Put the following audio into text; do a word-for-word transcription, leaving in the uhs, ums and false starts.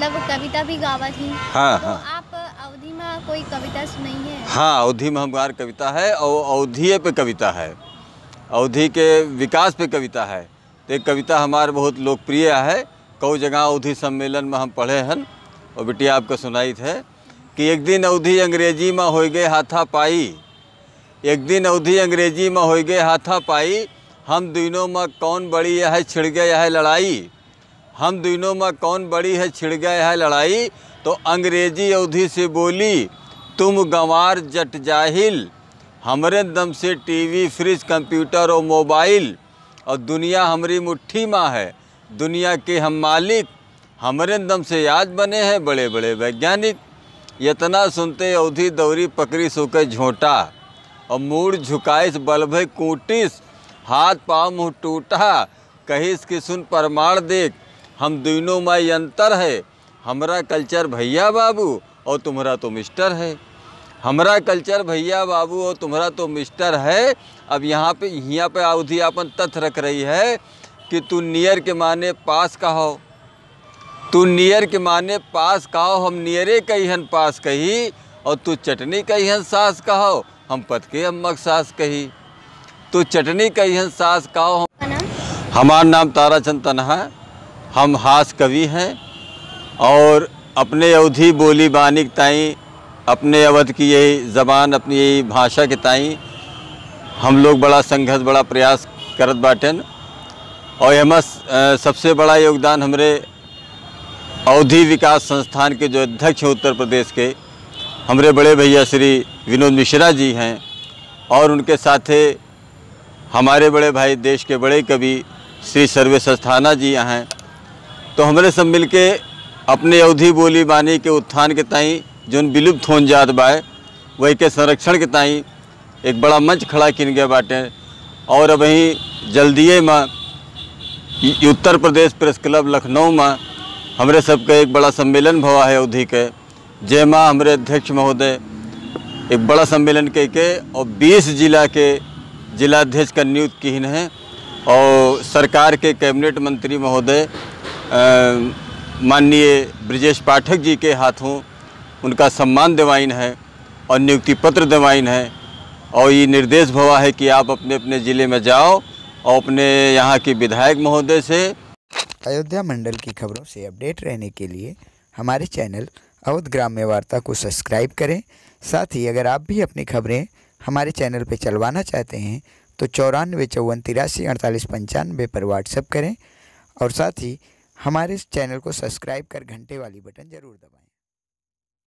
तब कविता भी गावत ही। हाँ, तो हाँ। आप अवधी में कोई कविता सुनाई है? हाँ, अवधी में हमार कविता है और अवधिये पे कविता है, अवधी के विकास पे कविता है। तो एक कविता हमार बहुत लोकप्रिय है, कऊ जगह अवधी सम्मेलन में हम पढ़े हन और बिटिया आपका सुनाइत है कि एक दिन अवधी अंग्रेजी में होइ गए हाथापाई, एक दिन अवधी अंग्रेजी में होइ गए हाथापाई, हम दुइनों में कौन बड़ी है छिड़ गए है लड़ाई, हम दुइनों में कौन बड़ी है छिड़ गए है लड़ाई, तो अंग्रेजी अवधी से बोली, तुम गंवार जट जाहिल, हमरे दम से टीवी, फ्रिज, कंप्यूटर और मोबाइल, और दुनिया हमरी मुट्ठी में है, दुनिया के हम मालिक, हमरे दम से आज बने हैं बड़े बड़े वैज्ञानिक। इतना सुनते अवधी दौरी पकड़ी सोके झोंटा, और मूड़ झुकाइस बल भई कूटिस, हाथ पाँव मुँह टूटा, कहिस कि सुन प्रमाण देख, हम दुइनों में अंतर है, हमरा कल्चर भैया बाबू और तुम्हरा तो मिस्टर है, हमरा कल्चर भैया बाबू और तुम्हरा तो मिस्टर है। अब यहाँ पे, हियाँ पे अवधी आपन तथ्य रख रही है कि तू नियर के माने पास कहो, तू नियर के माने पास कहो, हम नियरे कहिहन पास कही, और तू चटनी कहिहन सास कहो, हम पतके अम्मक सास कही, तू चटनी कहिहन सास कहो। हम हमार नाम ताराचंद तनहा, हम हास कवि हैं और अपने अवधी बोली बानी के ताई, अपने अवध की यही जबान, अपनी यही भाषा के ताई हम लोग बड़ा संघर्ष, बड़ा प्रयास करत बाटेन। और एमा स-, अ, सबसे बड़ा योगदान हमरे अवधी विकास संस्थान के जो अध्यक्ष हैं उत्तर प्रदेश के, हमरे बड़े भैया श्री विनोद मिश्रा जी हैं और उनके साथे हमारे बड़े भाई देश के बड़े कवि श्री सर्वेश अस्थाना जी हैं। तो हमरे सब मिलके अपने अवधी बोली बानी के उत्थान के ताई जोन विलुप्त होन जात बाय, वही के संरक्षण के ताई एक बड़ा मंच खड़ा किन गए बाटे। और अबहीं जल्दिए में इ-, उत्तर प्रदेश प्रेस क्लब लखनऊ में हमरे सबके एक बड़ा सम्मेलन भवा है अवधी के, जेमा हमरे अध्यक्ष महोदय एक बड़ा सम्मेलन कइके और बीस जिला के जिलाध्यक्ष का नियुक्त किहिन हैं और सरकार के कैबिनेट मंत्री महोदय, अ, माननीय ब्रजेश पाठक जी के हाथों उनका सम्मान देवाइन है और नियुक्ति पत्र देवाइन है और ये निर्देश भवा है कि आप अपने अपने जिले में जाओ और अपने यहाँ के विधायक महोदय से। अयोध्या मंडल की खबरों से अपडेट रहने के लिए हमारे चैनल अवध ग्राम्य वार्ता को सब्सक्राइब करें। साथ ही अगर आप भी अपनी खबरें हमारे चैनल पर चलवाना चाहते हैं तो चौरानवे चौवन तिरासी अड़तालीस पंचानवे पर WhatsApp करें और साथ ही हमारे इस चैनल को सब्सक्राइब कर घंटे वाली बटन जरूर दबाएं।